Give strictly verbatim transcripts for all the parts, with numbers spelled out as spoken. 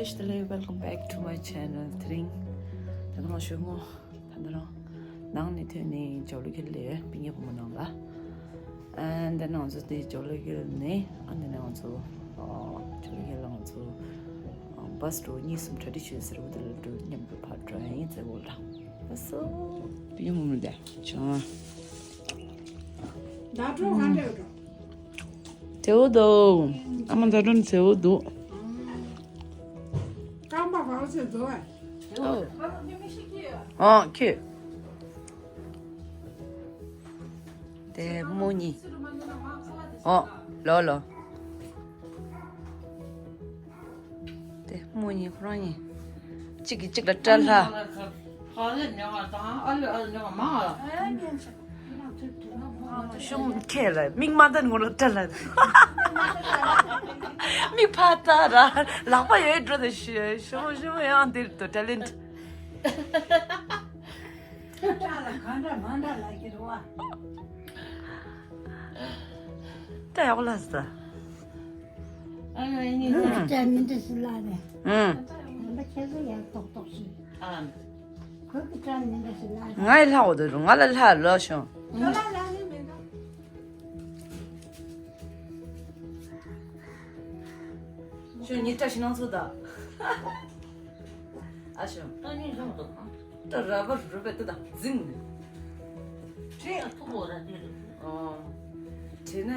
Hello, welcome back to my channel. དེ་རིང་ད་ང་ཞོགས་མོ་ད་ནི་རང་ནང་ནས་ཐོན་ནས་ཇོ་ལི་གྷལ་ལ་སྤུན་ཀྱག་བུ་མོ་ནང་ལ། ཨན་ད་ནང་ཚོ་དེ་ཇོ་ལི་གྷལ་ནས་ཨ་ནི་ནང་ཚོ་ཇོ་ལི་གྷལ་ལ་ང་ཚོ་བྷ་སི་འགྲོ་གཉིས་གསུམ་གྲ་སྒྲིག་བྱས་ཟེར་བ་དེ་ལ་འགྲོ་མཉམ་དུ་ཕར་འགྲོ་ཡིན་ཟེར་བ་ལ། ཨ་སོ། སྤུན་ཀྱག་བུ་མོ་དེ་ཆུང་། ཟླ་གྲོགས་ག་འདྲ་ཡོད་འགྲོ། བདེ་པོ་འདུག་ཨ་མ་ཟླ་སྒྲོན་བདེ་པོ་འདུག་རྐང་པ་བར་ཚེ་འཛོལ་བས། ཨོ། ཨོ་ཁྱོད། དེ་མོ་གཉིས། ཨོ། ལོ་ལོ། དེ་མོ་གཉིས་ཁོ་རང་གཉིས། གཅིག་གིས་གཅིག་ལ་སྐྲ་ལྷ། ཨ་ལེ་ཉོ་བ་དང་ཨ་ལེ་ཨ་ལེ་ཉོ་བ་མང་ཨ། ཤུམ་ཁྱེད་ལ་མིག་མ་ལྟ་ནི་ངོ་ལ་སྐྲ་ལྷ། མིག་ཕར་ལྟ་ར་ལག་པ་ཡོད་འགྲོ་དེ་ཤུམ་ཤུམ་ཡང་འདིར་དུ་ཊེ་ལེན་ཊི། སྐྲ་ལ་གང་འདྲ་མ་འདྲ་ལ་ཁྱེད་རུ་བ། ད་ཡག་པོ་ལ་ཟ། ཨ་ནི་ཨ་ནི་ཨུམ། སྐྲ་མི་འདྲ་ཞིག་ལ་རེད། ཨུམ། ད་ལྟ་ཁྱེད་ཚོ་ཡར་ཏོག་ཏོག་ཞིག་ཨ། ཁོས་ཀྱི་སྐྲ་མི་འདྲ་ཞིག་ལ་རེད། ང་ཡི་ལྷག་འོ་དོ་ང་ལ་ལྷག་ལོ་བྱུང་། ཁྱོད་ལ་ལ་ནི་མི་འདུག་ཁྱོད་ཉིད་སྐྲ་ཞིག་སྣང་ཚོད་ད། ཨ་ཞོ། ད་ནི་བཟང་འདུག་ཨ། ད་ར་བར་རུ་བེ་ཏི་དང་འཛིང་ནས། ཁྲེ་ཡ་ཐུག་པོ་ར་དེ་རེད། ཨོ། དེ་ནས་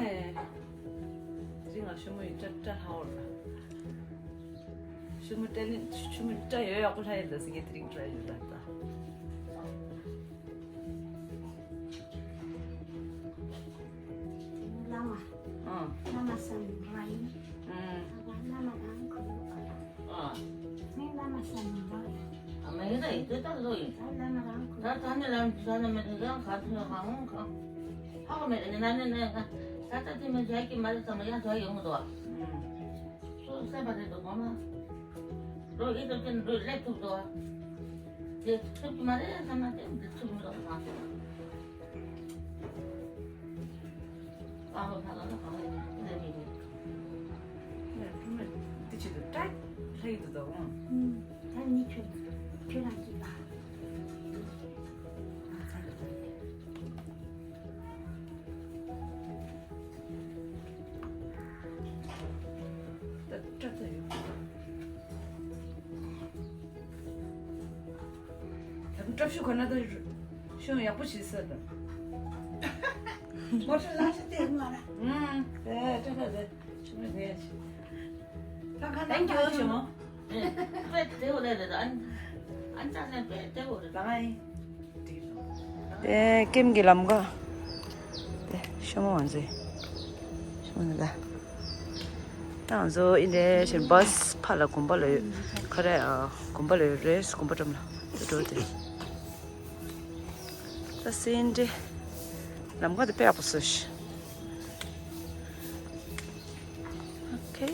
རི་ང་ཤུ་མོ་ཡི་སྐྲ་སྐྲ་ལྷ་འོར་ལ། ཤུ་མོ་སྐྲ་ནི་ཤུ་མོ་སྐྲ་ཡོད་ཡག་པོ་ལྷ་ཡི་ལ་སི་གེ་དེ་རིང་སྐྲ་ཡོད་ལ་ད། བླ་མ། ཨང་། བླ་མ་སམ་ར་ཡིན། ཨང་། བླ་མ་རང་ཁུ། ཨང་། མི་བླ་མ་སམ་ར་ཡིན། ཨ་མ་ཡིན་ད་ཡིན་དེ་ལྟར་བཟོ་ཡིན། ད་བླ་མ་རང་ཁུ། ད་ད་ནི་ལམ་ད་ནི་མི་དེ་ཡང་ག་ཐུན་གང་འོང་གང་། ཧ་གོ་མེད་ནི་ན་ནི་ནི་ད་ད་དེ་མི་འཇའ་གི་མ་རེད་ཙམ་ཡང་འཇའ་ཡོང་གི་འདུག་ཨ། ཨང་། སོ་སོ་སེམས་པ་རེད་འདུག་གོ་མ། རོ་ཡིད་དུ་ཅན་རོ་སླེབས་ཐུབ་འདུག་ཨ། དེ་ཐུབ་ཀྱི་མ་རེད་བསམ་ན་དེ་འདི་ཐུབ་མི་འདུག་མ་ཟེར། ཨ་ཧོ་ཕ་ལ་ལ་གང་ལ་ཡིན་ལས་མི་རེད། ངས་ཐུག་མེད་འདི་ཆེད་དུ་ཏྲ་ལྷ་ཡིད་དུ་འདུག་ཨང་། ད་ནི་ཁྱོད་ཁྱོད་རང་གིས་ལ། ད་སྐྲ་ད་ཡོད། ད་སྐྲ་ཤུ་ག་ན་ད་ཤུ་ཡག་པོ་བྱེད་ས་ད། མོ་ཤ་ལ་ཤ་དེ་མ་ར། ཨུམ། དེ་སྐྲ་ད་དེ་ཤུ་མ་དེ་ཤི། ད་ག་ན་Thank you ཤུ་མ། དཔེ་དེ་འོ་རེད་རེད། ཨན་ཨན་ཅག་ནས་དཔེ་དེ་འོ་རེད། ད་ང་ཡིན། དེ་ཀེམ་གྱི་ལམ་ཁ། དེ་ཤོ་མོ་ང་ཚོས། ཤོ་མོ་འདི་ལ། ད་ང་ཚོ་ཨིན་དེ་ཤིན་བྷ་སི་ཕ་ལ་དགོན་པ་ལ་ཡོད། ཁ་རེ་ཨ་དགོན་པ་ལ་ཡོད་རེད། དགོན་པ་འགྲམ་ལ་དེ་འགྲོ་དེ། ད་སེ་འདྲེ། ལམ་ཁ་དེ་དཔེ་ཡག་པོ་བཟོས་ཤག་ཨོ་ཁེ།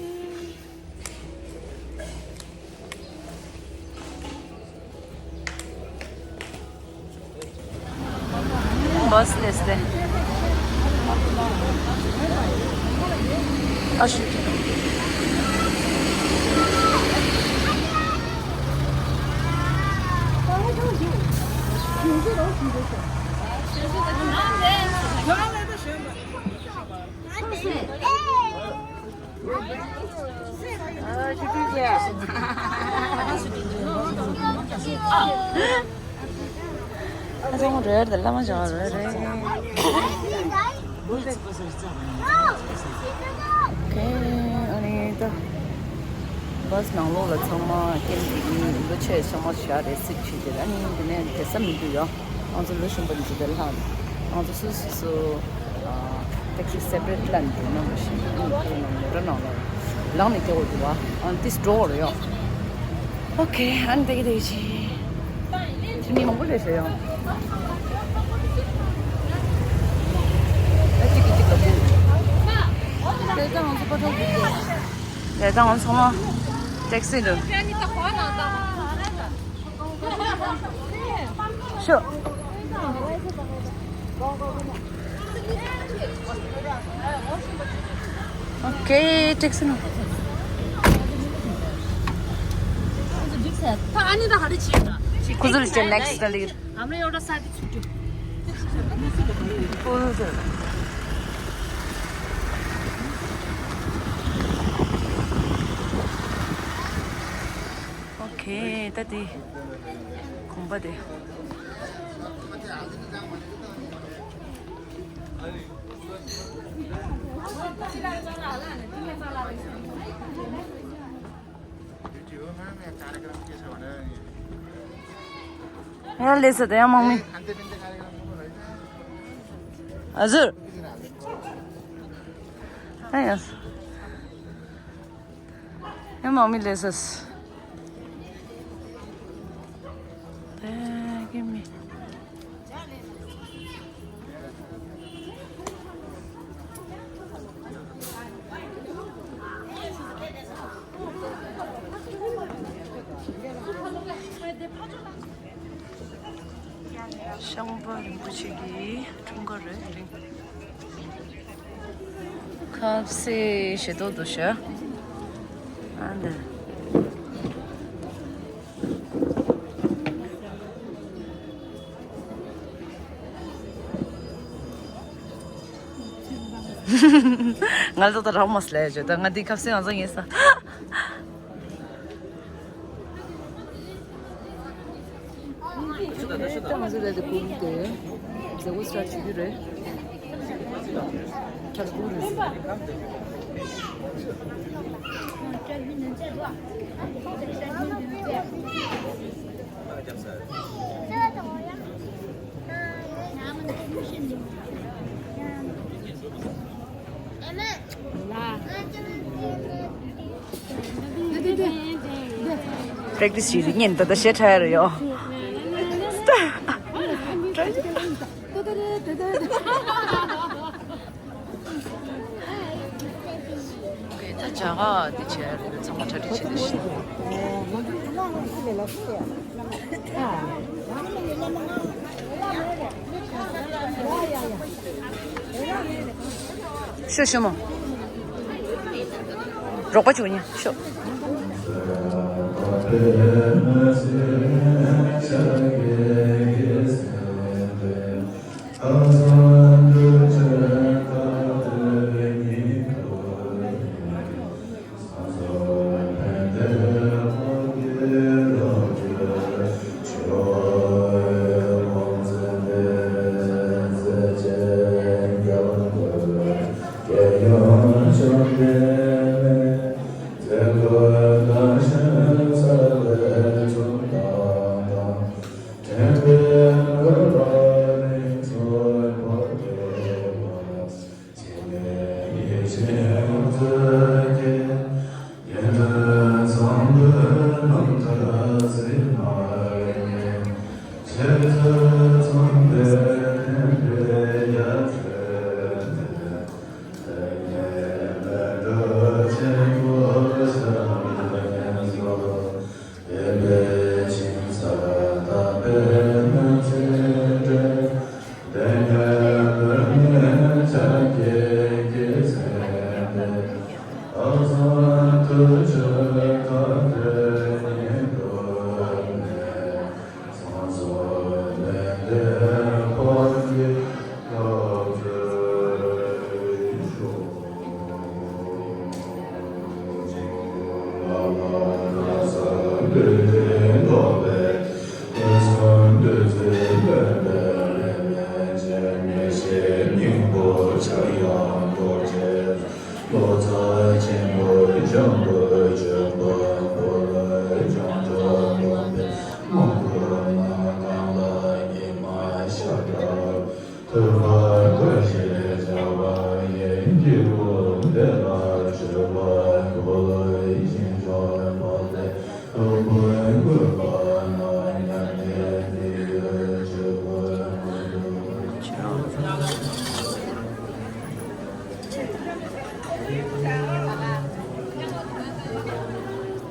བྷ་སི་སླེབས་ཏེ། ཨ་ཤུ། ཨ་ཅང་རེད་དེ་བླ་མ་ཅང་རེད་རེད། ཨོ་ཁེ། ཨ་ནི་ད་བྷ་སི་ནང་ལོགས་ལ་ཚང་མ་ཀེམ་གྱི་མི་འདུ་ཆེ་ཚང་མ་བཞག་རེད་སིད་ཆེ་དེ། ཨ་ནི་འདི་ནས་དེ་ས་མི་འདུག་ཡ། ང་ཚོ་ལོ་གཞོན་པ་འདི་ཚོ་དེ་ལྷག་ནས་ང་ཚོ་སོ་སོ་སོ་ཊེག་སི་སེ་པ་རེ་ཊི་ལ་འདུག་ནམ་ཞིག་ཨ་ནི་ཁོའི་ནང་ནས་ར་ནང་ལ་ལངས་ནས་སྐྱེ་བོ་འདུག་བ། ཨ་ནི་ཏིས་འགྲོ་བ་རེད་ཡ། ཨོ་ཁེ། ཨ་ནི་དེ་གི་དེ་གི་ཆེ། མི་མང་པོ་སླེབས་ཤག་ཡང་། ཨ་གཅིག་གིས་གཅིག་ལ་སྤུ། དེ་ཙང་ང་ཚོ་པ་ཐོག་གི་དེ་ཙང་ང་ཚོ་ཚང་མ་ཊེག་སི་འགྲོ། ཤོ། ཨོ་ཁེ། ཊེག་སི་ནང་། ཁོ་ཚོ་ལ་བྱས་next་ལ་ལིར། ཨོ་ཁེ། ད་དེ་གོམ་པ་དེ། ཡང་ལས་ས་དེ་ཡང་དམག་མི། ཨ་ཟུར། ཨ་ཡ། ཡང་དམག་མི་ལས་ས། དེ་གི་མི། ཤངས་པ་རིན་པོ་ཆེ་གི་འཁྲུངས་སྐར་རེད་རིང་། ཁ་ཟས་ཞེ་ཏོག་འདུག་ཤག་ཨ་འདི། ང་ལ་ཏག་ཏག་རག་མ་སོང་ལས་བྱོས་ད། ང་འདི་ཁ་ཟས་ང་ཚོ་ངེས་ས། ད་ང་ཚོ་ད་ལྟ་ཀུན་དེ་མཛེས་པོ་སྲ་བྱེད་རྒྱུ་རེད། ཁྱབ་ཀུན་རེད། Practice་བྱེད་དུས་ཉིན་ད་ལྟ་ཞེ་དྲག་ཡོད་རེད་ཡོ། ད་བྱ་ག་དེ་བྱས་རེད། ཚང་མ་གྲ་སྒྲིག་བྱེད་དུས་ཤིག་ཤོ་ཤོ་མོ། རོགས་པ་བྱུང་ཉེ་ཤོ།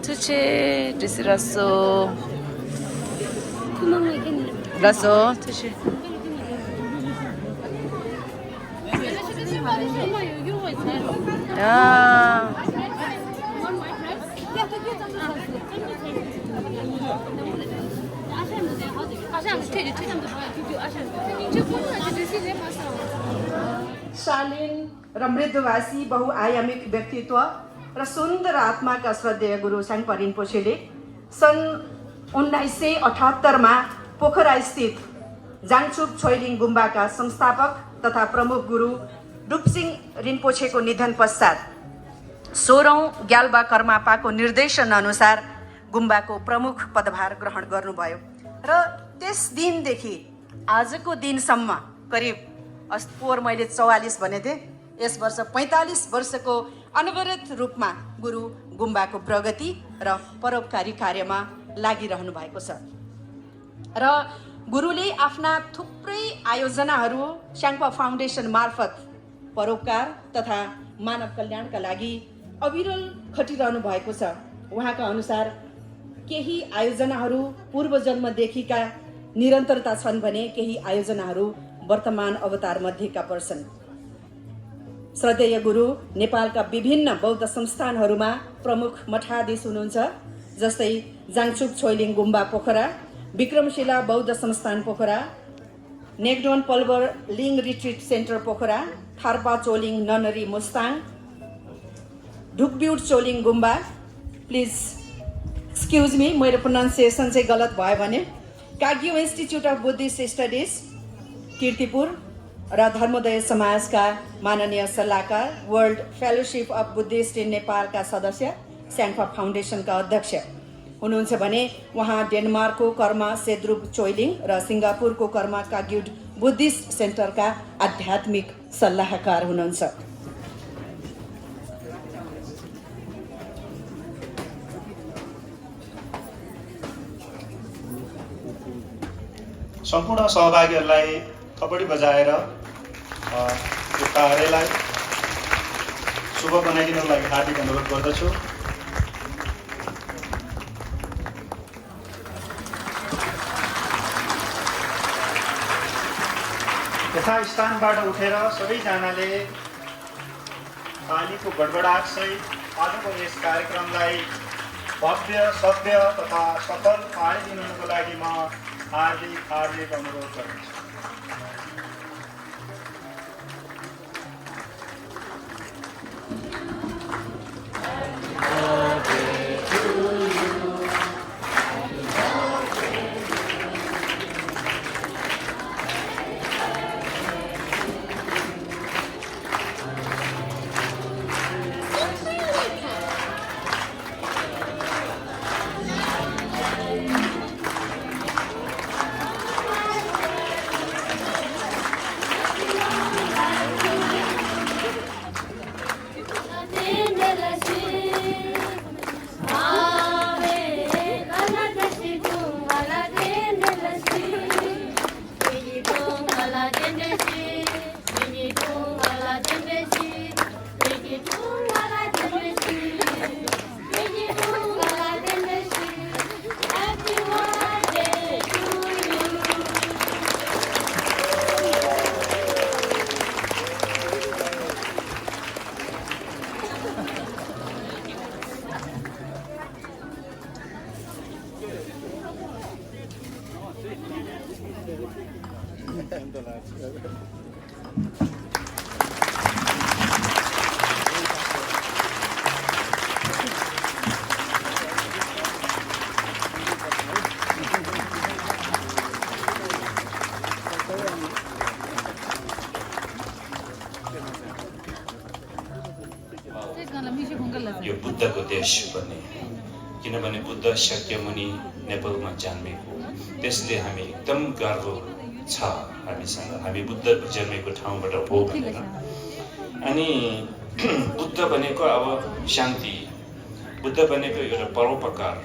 ཐུགས་རྗེ་ཆེ། བཀྲ་ཤིས་བདེ་ལེགས། བཀྲ་ཤིས་བདེ་ལེགས། ཐུགས་རྗེ་ཆེ། ཡ། शालीन र मृदुभाषी बहुआयामिक व्यक्तित्व र सुन्दर आत्माका श्रद्धेय गुरु स्याङ्पा रिन्पोछेले सन् उन्नाइस सय अठहत्तरमा पोखरास्थित जाङचुप छोइलिङ गुम्बाका संस्थापक तथा प्रमुख गुरु डुप्सिङ रिन्पोछेको निधन पश्चात सोह्रौँ ग्याल्बा कर्मापाको निर्देशन अनुसार गुम्बाको प्रमुख पदभार ग्रहण गर्नुभयो र त्यस दिनदेखि आजको दिनसम्म करिब अस-, पोहोर मैले चौवालिस भनेको थिएँ, यस वर्ष पैँतालिस वर्षको अनवरत रूपमा गुरु गुम्बाको प्रगति र परोपकारी कार्यमा लागिरहनु भएको छ र गुरुले आफ्ना थुप्रै आयोजनाहरू स्याङ्पा फाउन्डेसन मार्फत परोपकार तथा मानव कल्याणका लागि अविरल खटिरहनु भएको छ। उहाँका अनुसार केही आयोजनाहरू पूर्वजन्मदेखिका निरन्तरता छन् भने केही आयोजनाहरू वर्तमान अवतार मध्येका पर्छन्। श्रद्धेय गुरु नेपालका विभिन्न बौद्ध संस्थानहरूमा प्रमुख मठाधीश हुनुहुन्छ, जस्तै जाङचुप छोइलिङ गुम्बा पोखरा, विक्रमशिला बौद्ध संस्थान पोखरा, नेगडोन पल्वर लिङ रिट्रिट सेन्टर पोखरा, थार्पा चोलिङ ननरी मुस्ताङ, ढुकब्युट चोलिङ गुम्बा, प्लिज एक्सक्युज मी, मेरो प्रोनाउन्सिएसन चाहिँ गलत भयो भने, Kagyu institute of Buddhist studies Kirtipur र धर्मोदय समाजका माननीय सल्लाहकार, world fellowship of Buddhist in नेपालका सदस्य, स्याङ्फा फाउन्डेसनका अध्यक्ष हुनुहुन्छ भने उहाँ डेनमार्कको कर्मा सेद्रुप चोइलिङ र सिङ्गापुरको कर्मा काग्युड बुद्धिस्ट सेन्टरका आध्यात्मिक सल्लाहकार हुनुहुन्छ। सम्पूर्ण सहभागीहरूलाई थपडी बजाएर, अ, यो कार्यलाई शुभ बनाइदिनको लागि हार्दिक अनुरोध गर्दछु। यथास्थानबाट उठेर सबैजनाले तालीको बडबडाटसहित आजको यस कार्यक्रमलाई भव्य, सभ्य तथा सफल पारिदिनुको लागि म हार्दिक, हार्दिक अनुरोध गर्दछु। यो बुद्धको देश भन्ने, किनभने बुद्ध शाक्यमुनि नेपालमा जन्मेको, त्यसले हामी एकदम गर्व छ हामीसँग, हामी बुद्ध जन्मेको ठाउँबाट हो भनेर। अनि बुद्ध भनेको अब शान्ति, बुद्ध भनेको एउटा परोपकार।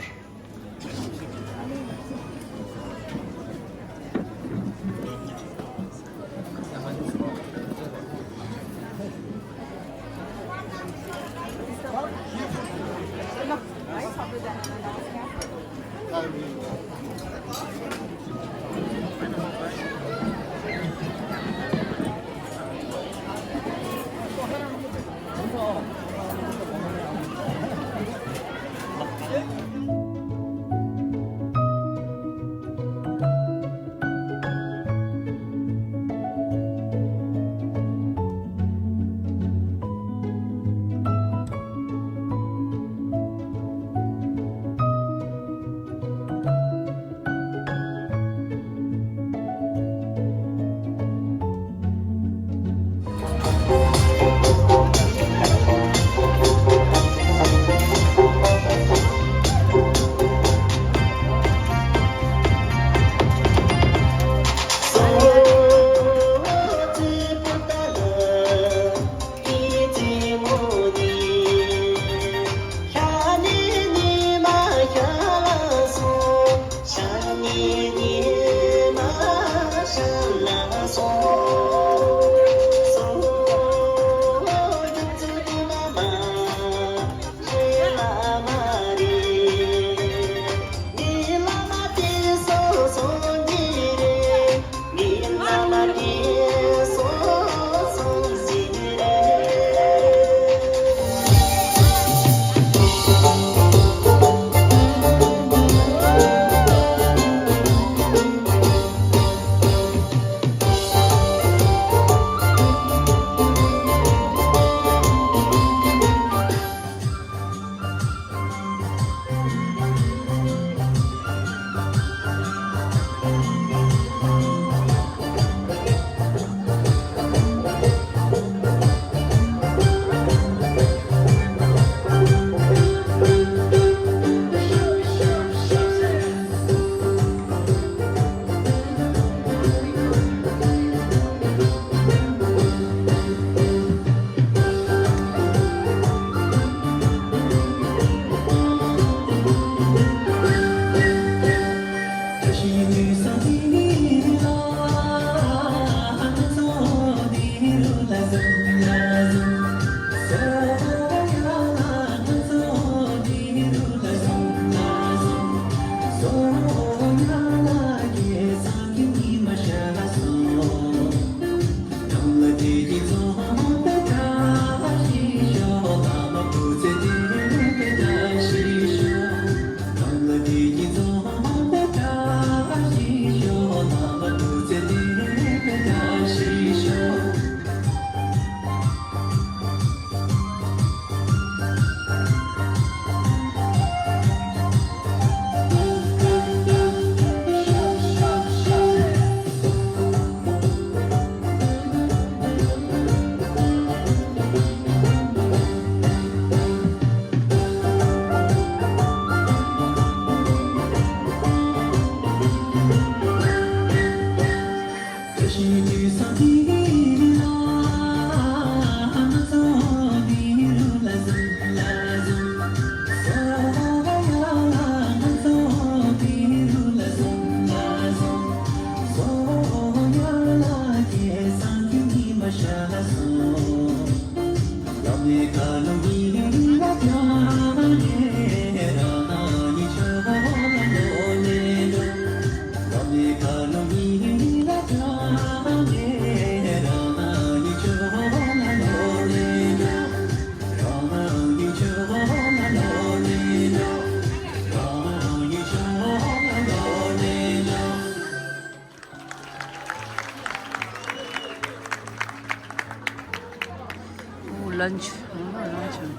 ལན་ཆི། ལན་ཆི།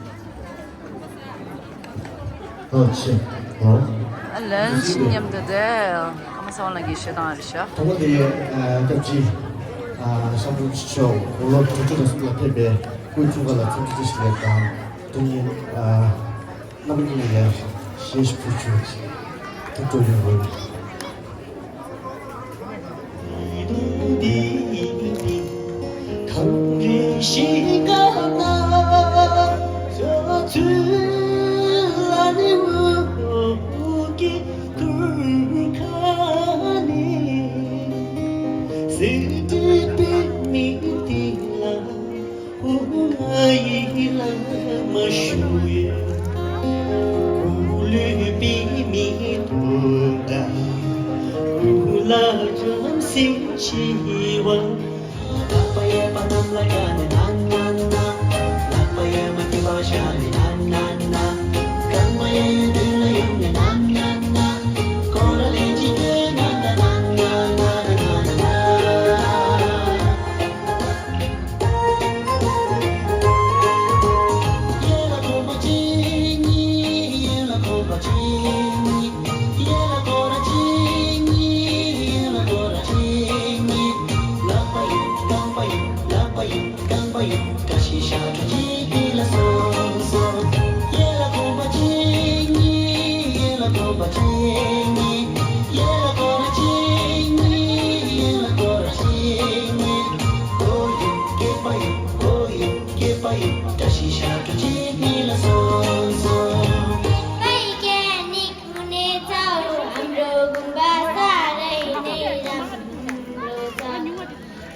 ཨ་ཆེ། ཨོ། ལན་ཆི་མཉམ་དུ་དེ་ཀརྨ་ཚེ་དབང་ལགས་ཀྱིས་བཤད་སྟངས་རེད་ཤག་ཐོག་མ་དེ་སྐྱབས་རྗེ་ཤམ་རུ་མཆོག་དགུང་ལོ་དྲུག་ཅུ་རེ་གསུམ་ལ་ཕེབས་པའི་སྐུའི་འཁྲུངས་སྐར་ལ་འཚམས་འདྲི་བཀྲ་ཤིས་བདེ་ལེགས་དང་། དེ་ཉིན་རྣམ་པ་གཉིས་ལ་ཡང་བཞེས་ཤིག་ཕུལ་ཞུ། ཐུགས་སྤྲོ་ཡོད་རེད།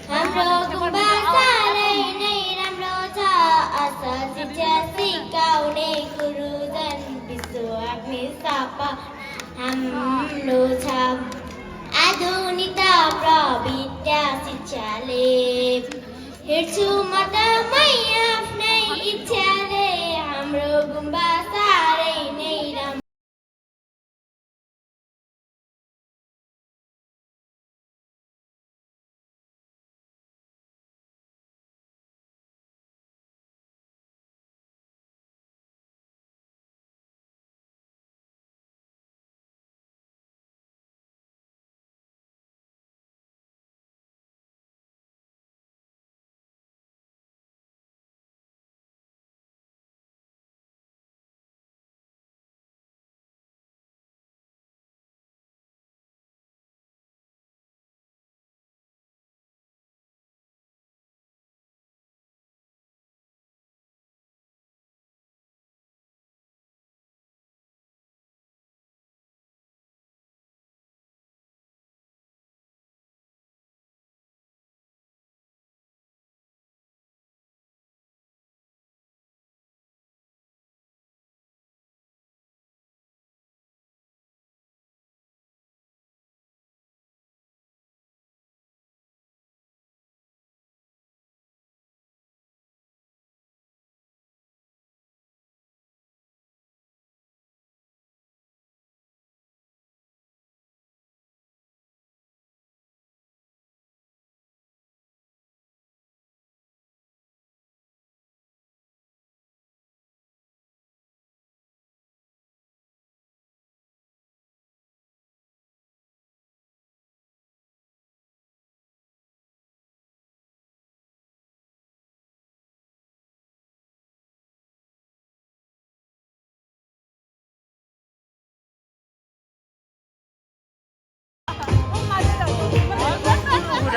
हाम्रो गुम्बा साह्रै नै राम्रो छ, असल शिक्षा सिकाउने गुरुजन विश्व आत्मी सपा हाम्रो छ। आधुनिकता प्रविद्या शिक्षाले हेर्छु म त मै आफ्नै इच्छाले। हाम्रो गुम्बा साह्रै नै राम्रो।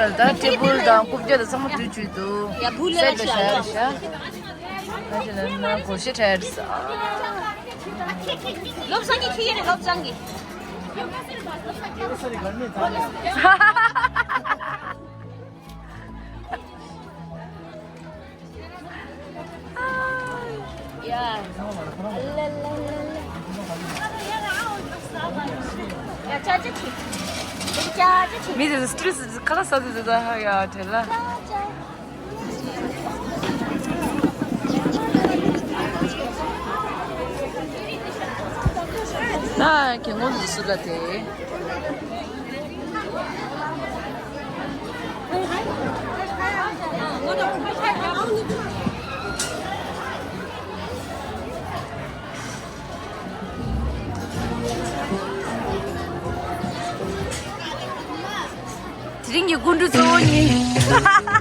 ད་ཊེ་བལ་དང་རྐུབ་བཀྱག་དང་ཚང་མ་དུས་ཚོད་དུ་ཡ་བུ་ལས་སེ་ཊི་ལ་བཞག་རེད་ཤག་ད་ཅི་ལ་ན་སྒོར་གཞས་འཁྲབ་ཡ་རེད་ས། བློ་བཟང་གིས་ཁྱེར་ཡོད་རེད། བློ་བཟང་གིས། ཡ། ལ་ལ་ལ་ལ། ཡ་ཅ་ཅ་ཆི། ཅ་ཅ་ཆི། མི་དེ་སི་ཊི་རེ་སི་ཁ་ལག་ཟ་དུས་ཟ་ད་ཧ་ཡ་དྲན་ལ། ཅ་ཅ། ན་གེ་མོ་འདི་སུ་ལ་དེ། དེ་རིང་གི་སྐུ་མགྲོན་གཙོ་བོ་ཉིད།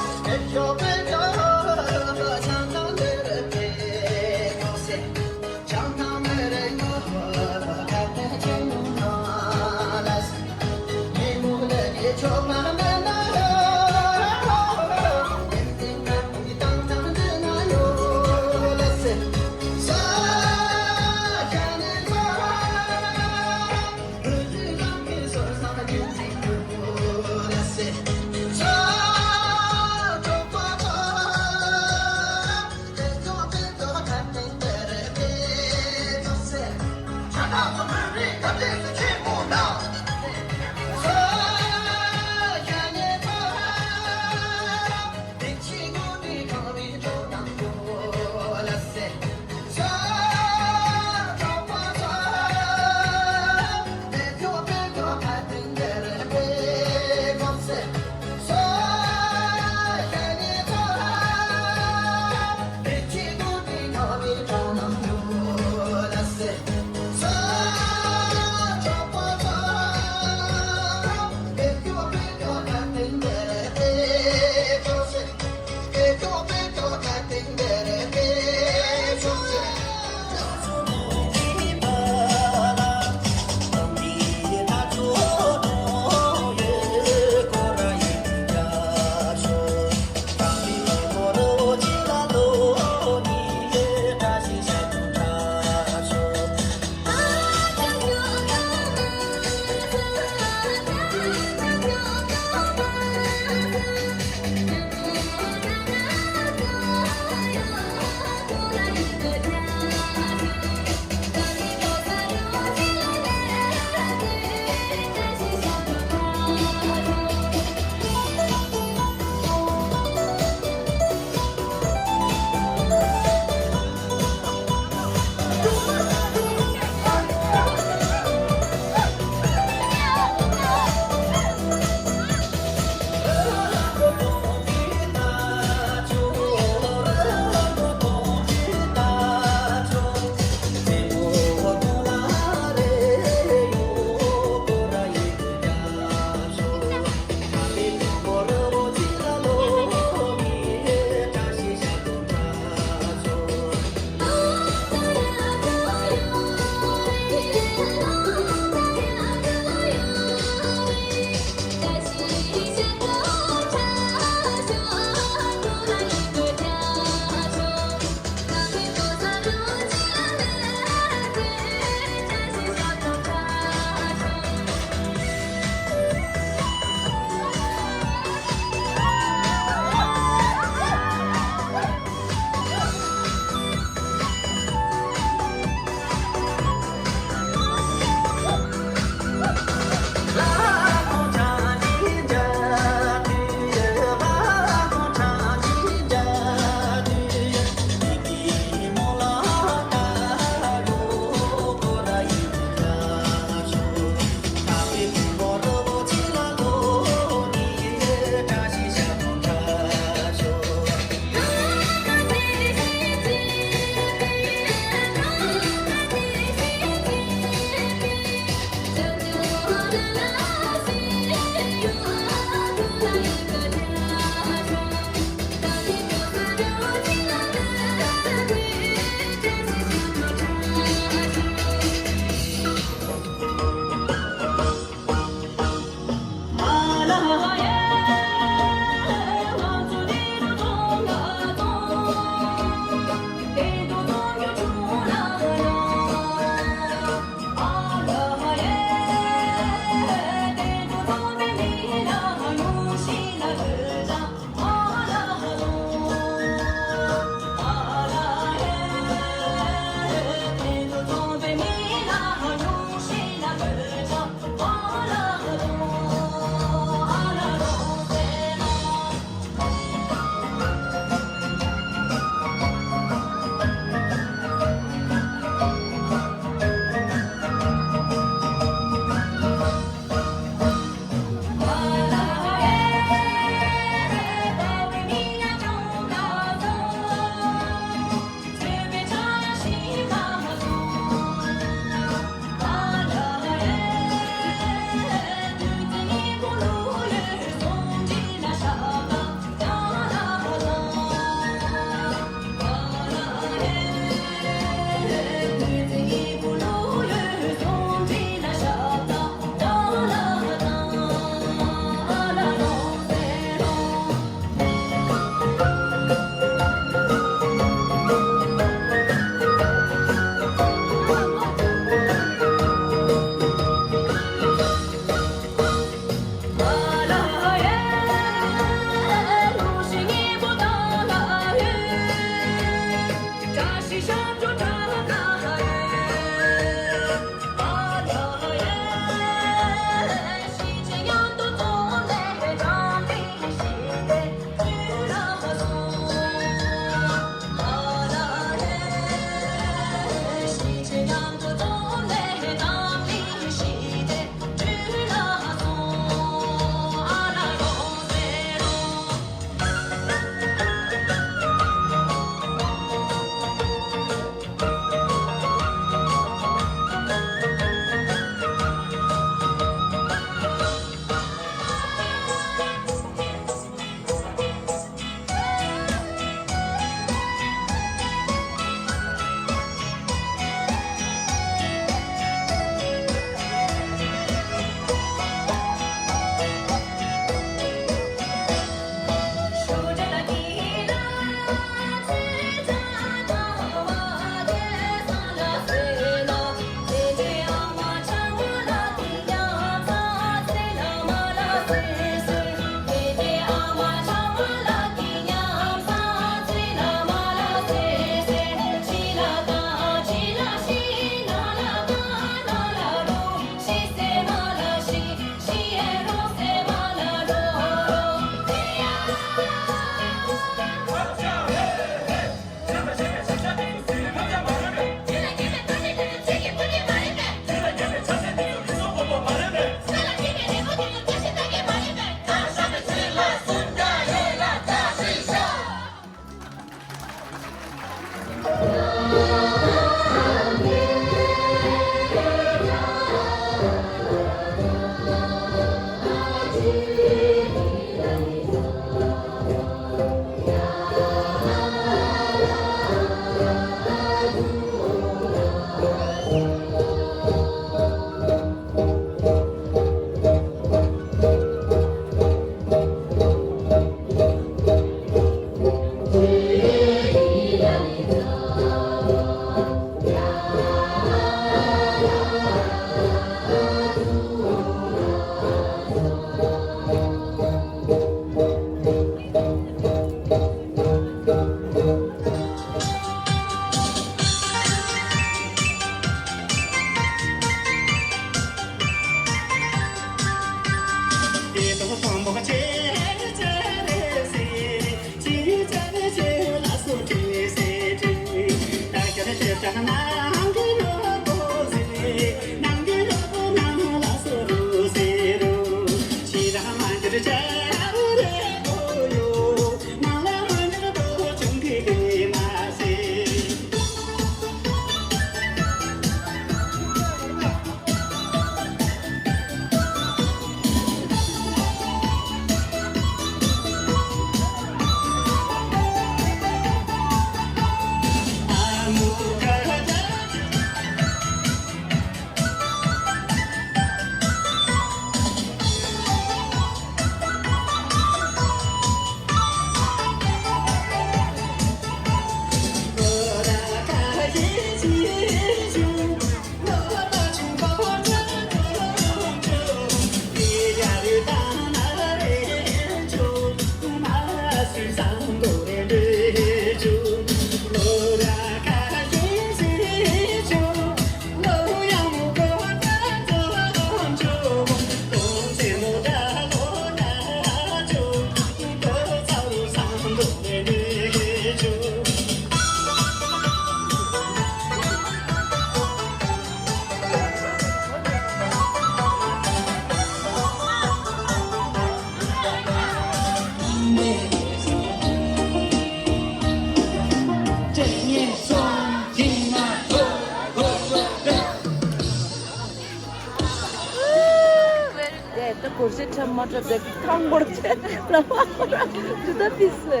སྒོར་གཞས་འཁྲབ་མ་འཁྲབ་དེ་ཐང་སྒོར་གཞས་ལ་མ་སྒོར་ར་ཇུ་ད་ཕིས་སེ།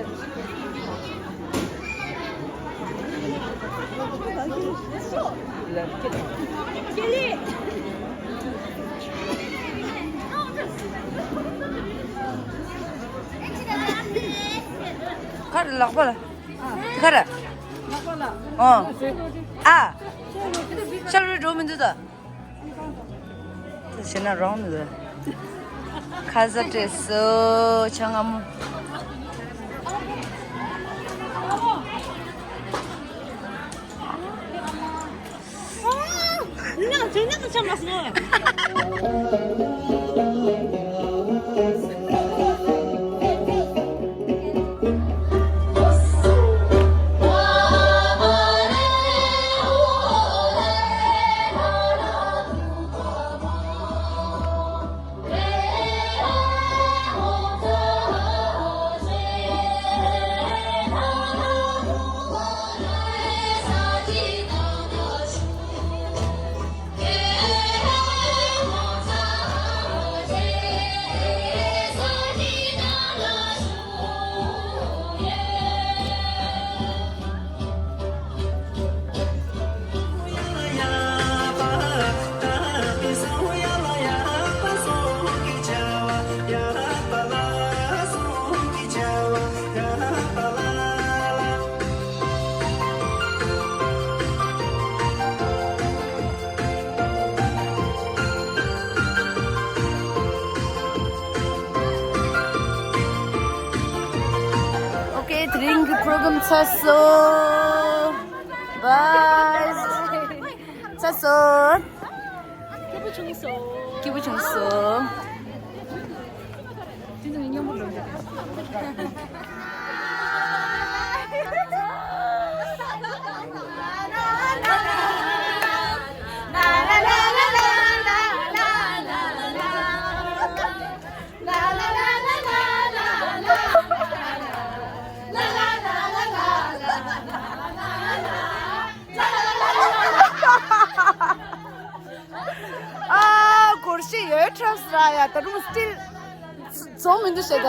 ག་རེ་ལག་པ་ལ། ག་རེ། ཨོ། ཨ། ཤར་རུ་འགྲོ་མི་འདུག་ད། དེ་བྱས་ན་རང་ནི་ཁ་ཟས་སྤྲད་སོ་ཆ་ང་མོ། ནང་ཚོས་ནང་ཆ་མ་སོང་། ཨོ་ཀེ། དེ་རིང་གི་པྲོ་གྷ་རམ་ཚར་སོང་། བཱའི། ཚར་སོང་། སྐྱིད་པོ་བྱུང་སོང་། སྐྱིད་པོ་བྱུང་སོང་། དེ་ཚོ་ནི་སྙོམས་པོ་འགྲོ་འདུག་ཨ། སྒོར་གཞས་ཡོད་འཁྲབ་སི་ར་ཡ་ད་རུང་སི་ཊིལ་རྫོགས་མི་འདུག་ཞེ་ག།